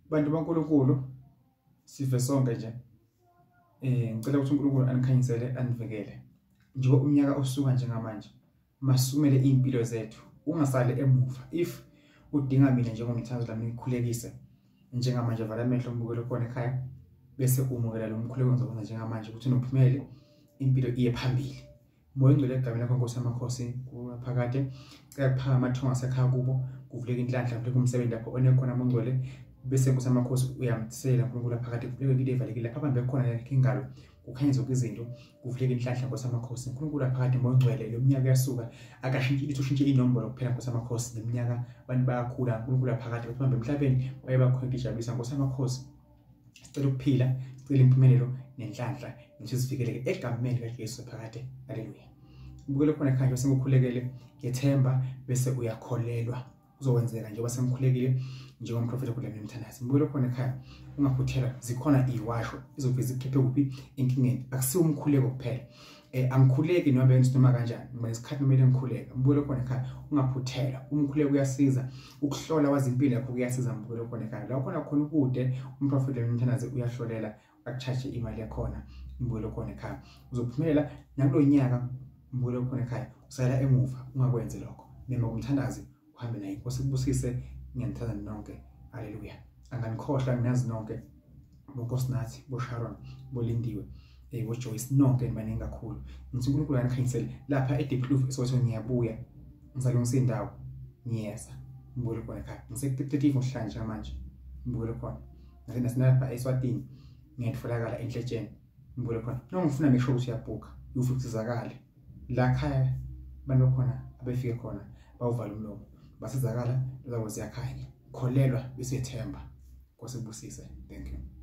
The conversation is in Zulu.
Bantu baNkulunkulu sive sonke nje. Ngicela ukuthi uNkulunkulu anikhanyisele anivikele. Njengoba umnyaka osuka njengamanje, masumele impilo zethu, ungasali emuva. If udinga mina njengomthandazo lami ngikhulekise njengamanje, vala amehlo umbukelo khona ekhaya bese umukela lo mkhuleko ngizokwenza njengamanje ukuthi nophumele impilo iye phambili. Moya ongcwele egameni lakho Nkosi yamakhosi kuphakade, cela kuphaka amathongo asekhaya kubo, kuvuleke inhlanhla, kuvuleke umsebenzi lapho onekhona mongcwele, bese Nkosi yamakhosi uyamthisela uNkulunkulu phakade, kuvuleke into evalekile lapha abambe khona yakhe ingalo, kukhanye zonke izinto, kuvuleke inhlanhla Nkosi yamakhosi. uNkulunkulu phakade moya ongcwele, lo mnyaka uyasuka akashintshe litho, ushintshe inombolo kuphela Nkosi yamakhosi. Neminyaka abantu bayakhula, uNkulunkulu phakade bathi bambe emhlabeni baye bakhona ijabulisa Nkosi yamakhosi. Sicela ukuphila, sicela impumelelo nenhlanhla, nokuthi sivikeleke egameni likaJesu phakade. Haleluya. Ubukele khona ekhaya sengikhulekele, ngethemba bese uyakholelwa kuzokwenzeka njengoba sengikhulekile njengomprofeti kuLemini Mthandazi. Mbukele khona ekhaya, ungaphuthelwa, zikhona iwasho izoveza zikukhiphe kuphi enkingeni. Akusiwo umkhuleko kuphela. Angikhuleki noma benzi noma kanjani, ngoba nesikhathi kumele ngikhuleke. Mbukele khona ekhaya, ungaphuthelwa. Umkhuleko uyasiza, ukuhlola wazi impilo yakho kuyasiza. Mbukele khona ekhaya, la khona khona ukude umprofeti Lemini Mthandazi uyahlolela, akucharge imali yakhona. Mbukele khona ekhaya, uzophumelela nakulo nyaka. Mbukele khona ekhaya, usala emuva ungakwenzi lokho. Mema kumthandazi uhambe naye. Inkosi ikubusise, ngiyanithanda nonke. Haleluya. Anganikhohlwa, nginazi nonke, boNkosinathi, boSharon, boLindiwe, boJoyce, nonke nibaningi kakhulu. Ngithi uNkulunkulu anikhanyisele lapha eDeep Soweto. Ngiyabuya, ngizalungisa indawo, ngiyeza. Ngibukele khona ekhaya, ngise-Thirty ngohlanje njengamanje. Ngibukele khona nasenalapha eSwatini, ngiyatholakala enhletsheni. Ngibukele khona noma ngifuna make sure ukuthi uyabhuka, ufike usizakale la khaya. Abantu bakhona abefike khona bawuvala umlomo, basizakala, zabo ziyakhanya. Kholelwa bese uyethemba. Nkosi ibusise. Thank you.